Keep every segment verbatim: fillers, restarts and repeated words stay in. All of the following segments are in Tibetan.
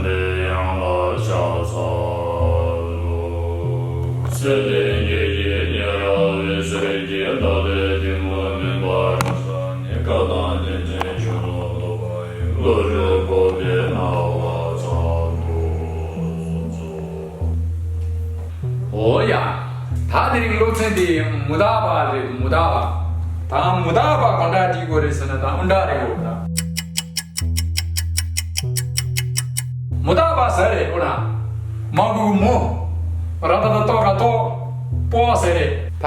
ལས་ཡང་ལ་ཕྱག་འཚལ་ལོ། སྲེད་པའི་གེགས་ཀྱིས་ཉེ་རབས་པའི་ཆོས་ཀྱི་བདག་པོའི་གཏི་མུག་མུན་པར་ནི་བཀའ་དང་བསྟན་བཅོས་ཀུན་ལ་བསླབ་པ་ཡི་བློ་གྲོས་སྤོབས་པའི་སྣང་བ་ཚང་དུ་རྫོགས། འོ་ཡ། ད་དེ་རིང་སློབ་ཚན་དེ་མུ་དག་པ་རེད། མུ་དག་པ། ད་མུ་དག་པ་གང་འདྲ་བྲིས་དགོས་རེད་ཟེར་ན། ད་འུ་འདྲ་རེད་འོ་ད། མུ་དག་པ་ཟེར་རེད་འོ་ན། མ་གུ་གུ་མུ། ར་ད་ད་ཏོ་ག་ཏོ། པོ་ཟེར་རེད། ད་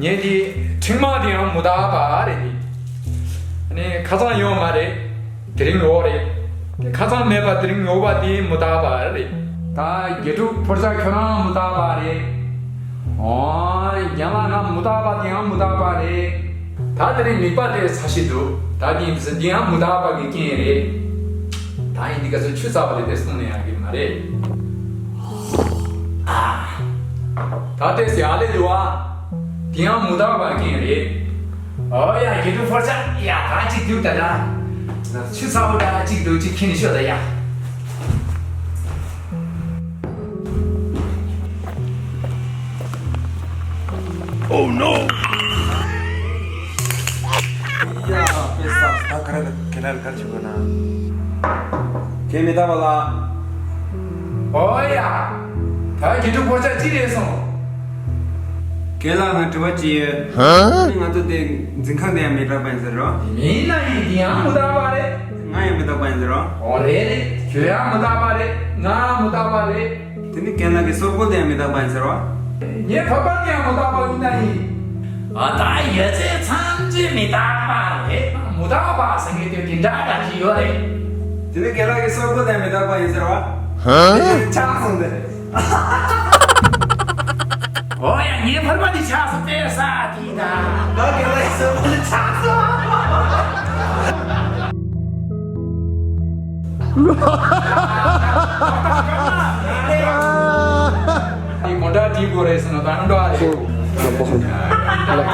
ངེད་ཀྱི་ཁྲིག་མ་དེ་ཡང་མུ་དག་པ་རེད་དེ། ཨ་ནི་ཁ་སང་ཡོད་མ་རེད། དེ་རིང་ཡོད་རེད། དེ་ཁ་སང་མེད་པ་དེ་རིང་ཡོད་པ་དེ་མུ་དག་པ་རེད། ད་དགེ་ཕྲུག་ཕོར་ཆ་ཁྱོད་རང་མུ་དག་པ་རེད། ཨོ། རྒན་ལགས་ང་མུ་དག་པ་དེ་ཡང་མུ་དག་པ་རེད། ད་དེ་རིང་མིད་པ་དེ་ཚ་ཞིག་འདུག་ད་དེ་ཡིན་དུས་འདི་ཡང་མུ་དག་པ་གི་རྐྱེན་རེད། ད་ཡིན་དུས་ག་ཚོད་ཆུ་ཚ་བ་དེ་དེ་བཏུང་ནས་ཡག་གི་མ་རེད། ཨ། ད་དེ་ཟེར་ཡག་ལས་འདུག་ཨ། དེ་ཡང་མུ་དག་པ་རྐྱེན་རེད། ཨོ་ཡ། དགེ་ཕྲུག་ཕོར་ཆ་ཡ་ད་གཅིག་རྒྱུགས་ད་ད། ཆུ་ཚ་བོ་ད་གཅིག་འདུག་གཅིག་ཁྱེར་ནས་ཤོག་ད་ཡ། Oh no! ཡ་དཔེ་ས་ད་ག་རེ་ག་རེ་ག་རེ་བྱེད་དགོས་ན། ཁྱེད་མི་རྟག་པ་ལ། ཨོ་ཡ། ད་དགེ་ཕྲུག་ཕོར་ཆ་ཅི་རེད་སོང་། རྒན་ལགས་ང་དྲི་བ་ཅིག་ཡོད། ཧ། ང་ཚོ་དེ་འཛིན་ཁང་དེ་ཡང་མི་རྟག་པ་ཡིན་ཟེར་རོ། མིན་ན་ཡིན་དེ་ཡང་མུ་དག་པ་རེད། ང་ཡང་མི་རྟག་པ་ཡིན་ཟེར་རོ། ཨོ་རེད་རེད། ཁྱོད་ཡང་མུ་དག་པ་རེད། ང་ཡང་མུ་དག་པ་རེད། དེ་ནི་རྒན་ལགས་ཀྱི་སོར་གོ་དེ་ཡང་མི་རྟག་པ་ཡིན་ཟེར་རོ། ངའི་ཕ་པ་དེ་ཡང་མུ་དག་པ་ཡིན་ན་ཡིན། ཨ་ད་ཡོད་ཚད་ཚང་ཚོས་མི་རྟག་པ་རེད། མུ་དག་པ་ཟེར་མཁན་དེ་དེ་འདྲ་འདྲ་ཅིག་ཡོད་རེད། དེ་ནི་རྒན་ལགས་ཀྱི་སོར་གོ་དེ་ཡང་མི་རྟག་པ་ཡིན་ཟེར་རོ། ཧ། དེ་ཆགས་སོང་སྟེ། ཨོ་ཡ། ངའི་ཕོར་པ་འདི་ཆགས་སོང་སྟེ་ས་དེ་ད། ང་རྒན་ལགས་ཀྱི་སོར་གོ་འདི་ཆགས་སོང་། འདི་མོ་ཊ་འདི་དགོས་རེད་ཟེར་ན་ད་འགྲོ་ཨ་རེད། ཁོ་ལ་པོ་ཧོན། ལ།